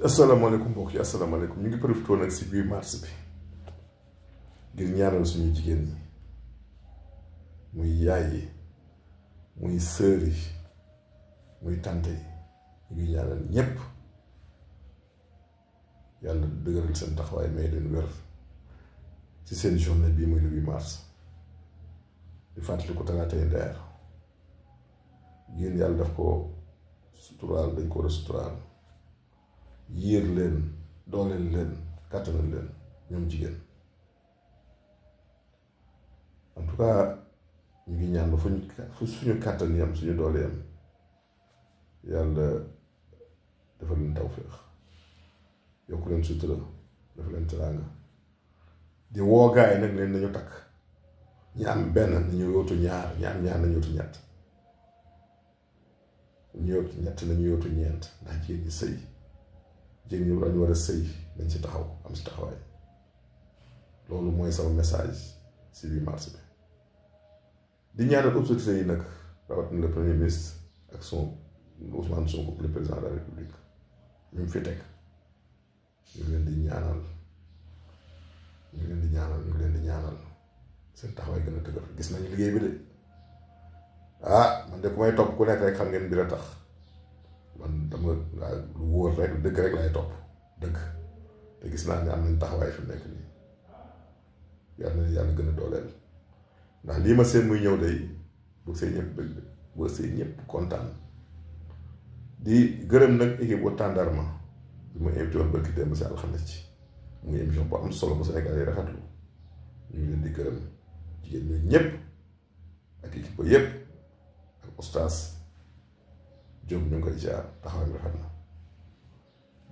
asalaamaaleykum mbokk yi asalaamaaleykum ñu ngi profité nag si 8 mars bi ngir ñaanal suñu jigéen ñi muy yaay yi muy sœur yi muy tante yi ñu ngi ñaanal ñépp yàlla dëgëral seen taxawaay may leen wér ci seen journée bii muy le 8 mars di fàttali ko talaatay ndeer yéen yàlla daf ko suturaal dañ ko war a suturaal yiir leen dooleel leen kàttanal leen ñoom jigéen en tout cas ñu ngi ñaan ba fu suñu kàttan yam suñu doole yam yàlla dafa leen tawféex yokku leen sutura dafa leen teraanga di woo gaay nag leen nañu takk ñi am benn nañu yootu ñaar ñi am ñaar nañu yootu ñett ñu yootu ñett nañu yootu ñeent ndax jigéen ñi sëy jigéen ñi dañu war a sëy nañ ci taxaw am si taxawaay loolu mooy sama message si 8 mars bi di ñaanal autorités yi nag rawatina le premier ministre ak son Ousmane Sonko le président de la République ñu fi teg ñu ngi leen di ñaanal ñu ngi leen di ñaanal ñu ngi leen di ñaanal seen taxawaay gën a dëgër gis nañu liggéey bi de man de ku may topp ku nekk rek xam ngeen mbir a tax man dama lu wóor rek dëgg rek laay topp dëgg te gis naa ne am nañ taxawaay fi mu nekk nii yàlla na yàlla gën a dooleel ndax lii ma seen muy ñëw day bu see ñëpp bëgg bu see ñëpp kontaan di gërëm nag équipe bu tàndarma bi ma invité woon barki démb si alxames ci muy émission bu am solo bu Sénégal yi rafetlu ñu ngi leen di gërëm jigéen ñi ñëpp ak équipe ba yëpp ak oustaz Diop ñu ngi koy jaar taxawaay rafet na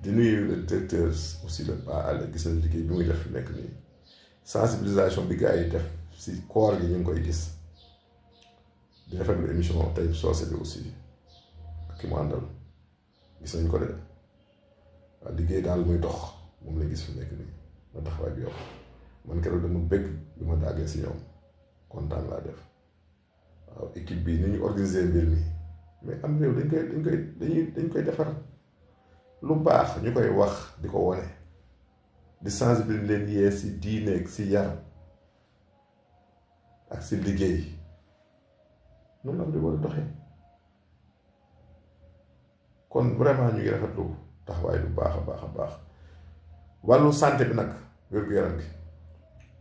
di nuyu le directeur aussi le pas àll gis nañ liggéey bi muy def fi nekk nii sensibilisation bi gars yi def si koor gi ñu ngi koy gis di rafetlu émission tey soose bi aussi ak ki mu àndal gis nañ ko de waaw liggéey daal muy dox moom lañ gis fi nekk nii ma taxawaay bi yokk man keroog dama bëgg bi ma daggee si ñoom kontaan laa def waaw équipe bi ni ñu organiser mbir mi mais am réew dañ koy defar lu baax ñu koy wax di ko wone di sensibiliser leen yee si diine ak si yar ak si liggéey noonu am di war a doxee kon vraiment ñu ngi rafetlu taxawaay bu baax a baax a baax wàllu santé bi nag wér-gu-yaram gi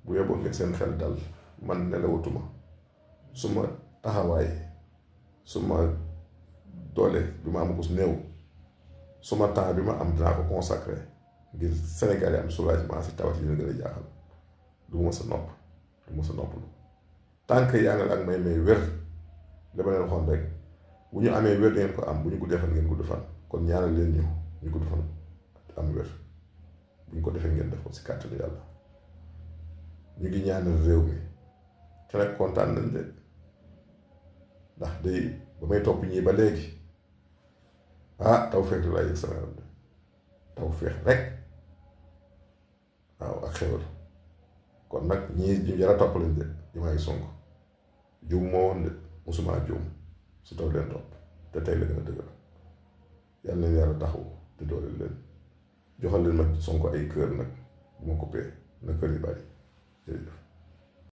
bu yeboo ngeen seen xel dal man nelawutuma suma taxawaay suma doole bi ma am ko néew suma temps bi ma am dinaa ko consacré ngir Sénégal yi am soulagement si tawat yi ñu gën a jaaxal du ma sa nopp du ma sa noppalu tant que yaa ngi ak may wér dama leen waxoon rek bu ñu amee wér ngeen ko am bu ñu guddee fan ngeen gudd fan kon ñaanal leen ñu gudd fan am wér bu ñu ko defee ngeen def ko si kàttanu yàlla ñu ngi ñaanal réew mi te nag kontaan nañ de ndax day ba may topp ñii ba léegi taw feex laa yëg sama yaram de taw feex rek waaw ak xewal kon nag ñii ñu jara topp lañ de Diomaye Sonko juum moo woon de musuma juum su taw leen topp te tey la gën a dëgër yàlla leen yàlla taxaw te dooleel leen joxal leen ma Sonko ay kër nag bu ma coupé na kër yi bari jërëjëf